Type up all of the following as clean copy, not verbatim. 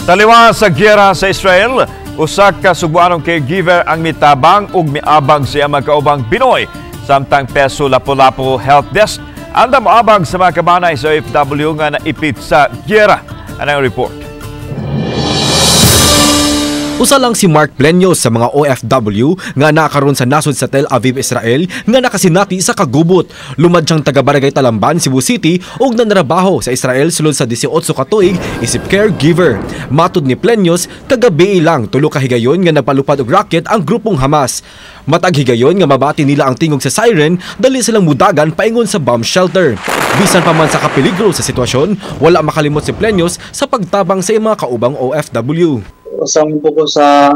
Taliwa sa giyera sa Israel, usa ka Sugbuanong caregiver ang mitabang ug miabang sa mga kaubang Pinoy samtang Peso Lapu-Lapu Help Desk andam moabang sa mga kabanay sa OFW nga naipit sa giyera. Anang report. Usa lang si Mark Plenio sa mga OFW nga nakaroon sa nasod sa Tel Aviv, Israel nga nakasinati sa kagubot. Lumad siyang taga Barangay Talamban, Cebu City ug nanrabaho sa Israel sulod sa 18 ka tuig isip caregiver. Matud ni Plenios, kagabi lang tulo ka higayon nga nagpalupad og rocket ang grupong Hamas. Matag higayon nga mabati nila ang tingog sa siren, dali silang mudagan paingon sa bomb shelter. Bisan pa man sa kapeligro sa sitwasyon, wala makalimot si Plenios sa pagtabang sa iyang mga kaubang OFW. Usa man po ko sa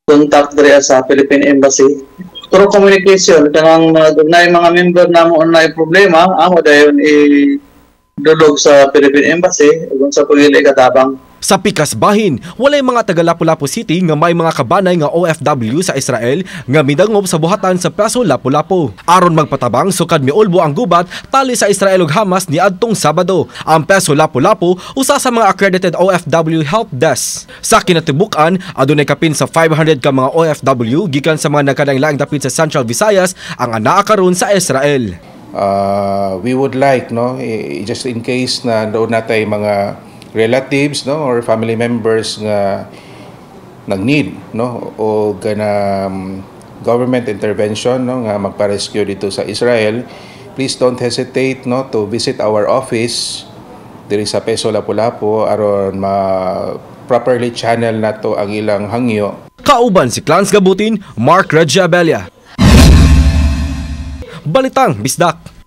contact diri sa Philippine Embassy. Through communication, kanang mga dunay mga member namo na problema, amo dayon i-dulog sa Philippine Embassy ug sa pagili katabang. Sa pikas bahin, walay mga taga Lapu-Lapu City nga may mga kabanay nga OFW sa Israel nga midangop sa buhatan sa Peso Lapu-Lapu. Aron magpatabang sukad miulbo ang gubat tali sa Israel ug Hamas niadtong Sabado. Ang Peso Lapu-Lapu usa sa mga accredited OFW help desk. Sa kinatibuk-an, adunay kapin sa 500 ka mga OFW gikan sa mga nagkadaing dapit sa Central Visayas ang anaa karon sa Israel. We would like, no, just in case na doon natay mga relatives, no, or family members nga nag-need, no, o gana government intervention, no, nga magpa-rescue dito sa Israel, please don't hesitate, no, to visit our office diri sa Peso Lapu-Lapu aron ma properly channel nato ang ilang hangyo. Kauban si Clans Gabutin, Mark Regia Abella. Balitang Bisdak.